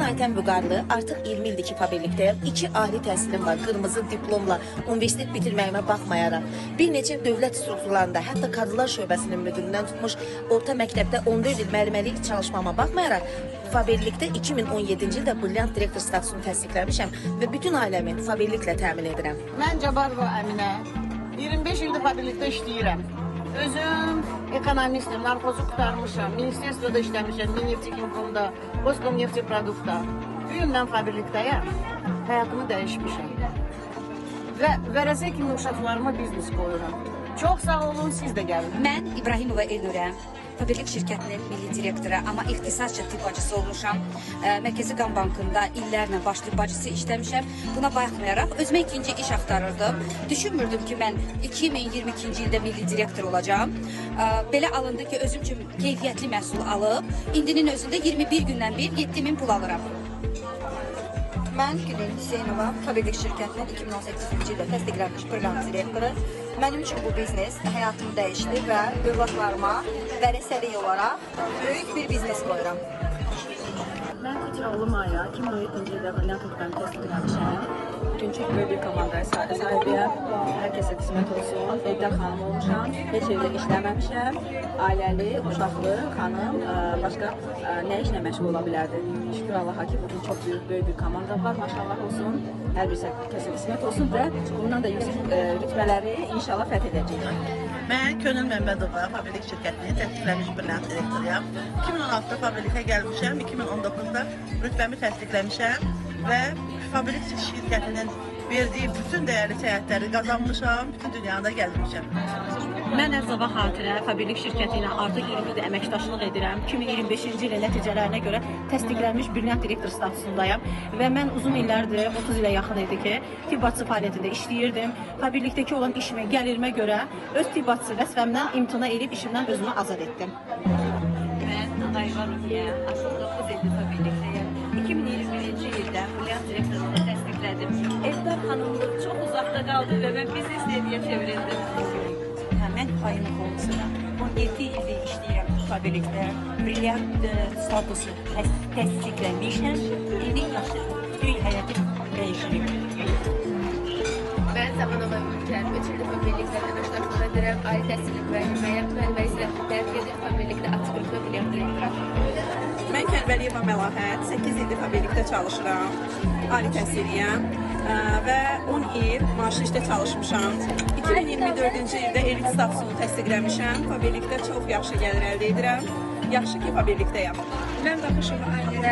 Aytən Vüqarlı, artıq 20 ildir ki, Faberlikdəyəm. 2 ali təhsilim var, qırmızı diplomla universitet bitirməyimə baxmayaraq. Bir neçə dövlət strukturlarında, hətta Kadrlar Şöbəsinin müdirindən tutmuş orta məktəbdə 14 il müəlliməlik çalışmama baxmayaraq, Faberlikdə 2017-ci ildə brilliant direktor statusunu təsdiqləmişəm və bütün ailəmi Faberliklə təmin edirəm. Mən Cabarova Əminə, 25 ildir Faberlikdə işləyirəm. Özüm ekonomistim, narkozu qurtarmışam, ministerstvoda işləmişəm, Minneftekhimpromda, Goskomnefteproduktda. Bu gün mən Faberlikdəyəm, həyatımı dəyişmişəm. Və vərəsə kimi uşaqlarıma biznes qoyuram. Çox sağ olun, siz də gəlin. Mən İbrahimova Elnurə, Faberlik şirkətinin milli direktoru, amma ixtisasca tibb bacısı olmuşam. Mərkəzi Qan Bankında illərlə baş tibb bacısı işləmişəm. Buna baxmayaraq özümə ikinci iş axtarırdım. Düşünmürdüm ki, mən 2022-ci ildə milli direktor olacağam. Belə alındı ki, özüm üçün keyfiyyətli məhsul alıb, indinin özündə 21 gündən bir 7.000 pul alıram. Mən Gülün Hüseynova, Faberlik şirkətinin 2018-ci ildə təsdiqlənmiş brilliant direktoru. Mənim üçün bu biznes həyatımı dəyişdi və övladlarıma vərəsəlik olaraq böyük bir biznes qoyuram. Mən Kuçuroğlu Maya, 2017-ci ildə brilliant rütbəmi təsdiqləmişəm. Bugün çox böyük bir komandaya sahibiyəm. Hər kəsə qismət olsun. Evdə xanım olmuşam, heç yerdə işləməmişəm. Ailəli, uşaqlı xanım, başqa nə işlə məşğul ola bilərdi? Şükür Allaha ki, bugün çox böyük bir komanda var, maşallah olsun. Hər bir kəsə qismət olsun və bundan da yüksək rütbələri inşallah fəth edəcəyik. Mən Könül Məmmədova, Faberlik şirkətinin təsdiqlənmiş brilliant direktoruyam. 2016-da Faberlikə gəlmişəm, 2019-da rütbəmi təsdiqləmişəm və Faberlik şirkətinin verdiyi bütün dəyərli səyahətləri qazanmışam, bütün dünyada gəzmişəm. Mən Ərzava Xatirə, Faberlik şirkəti ilə artıq 20 ildir əməkdaşlıq edirəm. 2025-ci ilin nəticələrinə görə təsdiqlənmiş brilliant direktor statusundayam və mən uzun illərdir, 30 ilə yaxın idi ki, tibb bacısı fəaliyyətində işləyirdim. Faberlikdəki olan işimə, gəlirimə görə öz tibb bacısı vəzifəmdən imtina edib işimdən özümü azad etdim. Mən Dayva Ruhiyyə, artıq 9 ildir Faberlikdəyəm. 2021-ci ildə brilliant direktorluğunu təsdiqlədim. Evdar xanımlıq çox uzaqda qaldı və mən biznes lediyə çevrildim. Mən Fayına Xolcuna, 17 ildir işləyirəm Faberlikdə, brilliant statusu təsdiqlənmişəm. İndi yaxşı, bütün həyatım dəyişilib. Mən Zamanova Ülkər, 3 ildir Faberlikdə əməkdaşlıq edirəm, ali təhsilli müəlliməyəm, müəlliməyi ilə tərk edib Faberlikdə açıq rütbə brilliant direktoram. Mən Kərbəliyeva Məlahət, 8 ildir Faberlikdə çalışıram, ali təhsilliyəm və 10 il maaşlı işdə çalışmışam. 2024-cü ildə elit statusunu təsdiqləmişəm. Faberlikdə çox yaxşı gəlir əldə edirəm. Yaxşı ki, Faberlikdəyəm. Mən Baxışova Aynurə,